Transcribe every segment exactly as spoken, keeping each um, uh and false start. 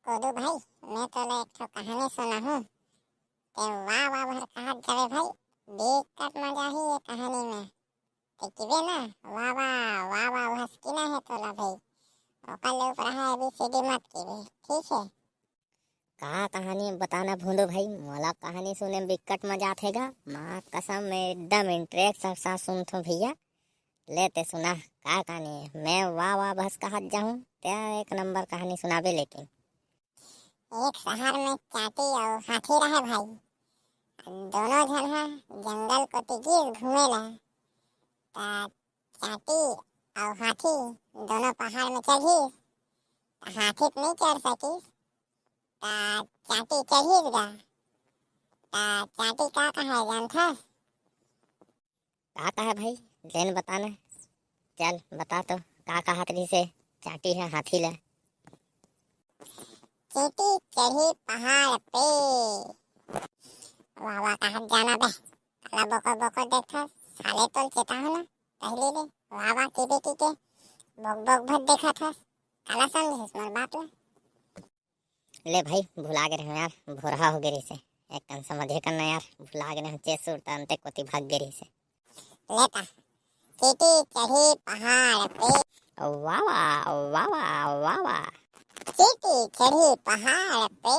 गोदू भाई, मैं तोला एक ठो कहानी सुनाहूँ। ते वाह वाह भर कहत जाबे भाई, बिकट मजा ही ये कहानी में। ते किबे ना, वाह वाह, वाह वाह भस की ना है तोला भाई। ओकर ले ऊपर है A B C D मत किबे, ठीक है? का कहानी बताना भूंदू भाई, मोला कहानी सुने में बिकट मजा आथे गा। माँ कसम, मैं एकदम interest के साथ सुनथों भैया। ले ते सुना, का कहानी है? मैं वाह वाह भस कहत जाहूँ, ते एक नंबर कहानी सुनाबे। लेकिन एक शहर में चांटी अउ हाथी रहे भाई। दोनों झन हा जंगल कोती गिस घूमे ला। त चांटी अउ हाथी दोनों पहाड़ में चढ़िस। त हाथी त नहीं चढ़ सकिस, त चांटी चढ़िस गा। त चांटी का कहे जानथस? का कहे भाई, ले न बताना। चल बता तो, का कहत रहिसे चांटी ह हाथी ल? चींटी चढ़ी पहाड़ पे। वाह वाह कहत जाना बे, काला बोको बोको देखथस, साले तोल चेता हो ना पहली ले। वाह वाह कीबे की के बोक बोक भर देखत हस, काला समझिस मोर बात ल? ले भाई, भुला गे रहेंव यार, भोरहा हो गे रहिसे। एक कन समझे कन ना यार, भुला गे रहेंव, चेत सुरता अंते कोती भाग गे रहिसे। ले ता, चींटी चढ़ी पहाड़ पे। वाह वाह, वाह वाह, वाह वाह। चींटी चढ़ी पहाड़ पे।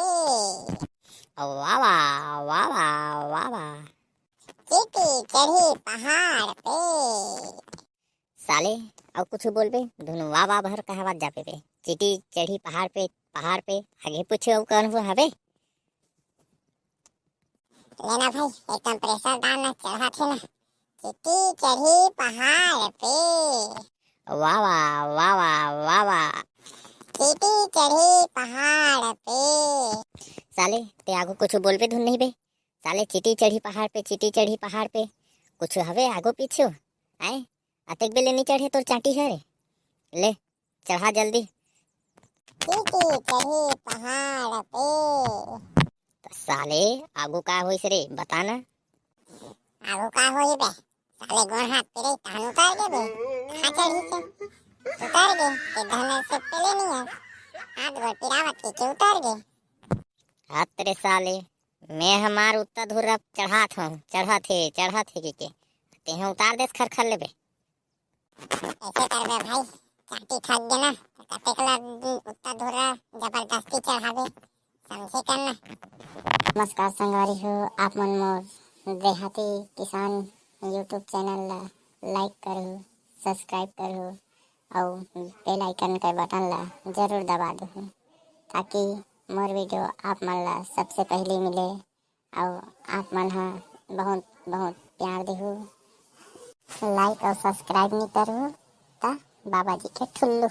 वाह वाह, वाह वाह, वाह वाह। चींटी चढ़ी पहाड़ पे। साले, अउ कुछु बोलबे, धुन वाह वाह भर कहवत जाबे बे। चींटी चढ़ी पहाड़ पे, पहाड़ पे, आगे पीछे अउ कौन हुआ हवे? ले ना भाई, एकदम pressure डाल ना, चढ़ाथे ना। चींटी चढ़ी पहाड़ पे। वाह वाह, वाह वाह, वाह वाह। चींटी चढ़ी पहाड़ पे। साले, ते आगू कुछु बोलबे धुन नहीं बे। साले, चींटी चढ़ी पहाड़ पे, चींटी चढ़ी पहाड़ पे, कुछु हवे आगू पीछू? आए, अतेक बेले नहीं चढ़े तोर चांटी हरे। ले, चढ़ा जल्दी। चींटी चढ़ी पहाड़ पे। त साले, आगू का होइस रे, बता ना। आगू का होही बे? साले गोड़ हाथ पिराई तहन उतर गे बे। कहाँ चढ़िसे? उतर गे, ते धन से पेले नहीं है। हाथ गोड़ पिरावत के, के उतर गे। हत रे साले, मैं हमार उत्ता धुर्रा चढ़ात हूँ, चढ़त हे, चढ़त हे के, के। तेहे उतार देस खरखर ले बे। ऐसे करबे भाई, चांटी थक गे ना, त कतेक ला उत्ता धुर्रा जबरदस्ती चढ़ाबे, समझे कर ना। नमस्कार संगवारी हो, आप मन मोर देहाती किसान YouTube channel ला like करहू, subscribe करहू, अउ bell icon के button ला जरूर दबा देहू, ताकि मोर video आप मन ला सबसे पहली मिले। अउ आप मन ह बहुत बहुत प्यार देहू, like अउ subscribe नहीं करहू, त बाबा जी के ठुल्लू।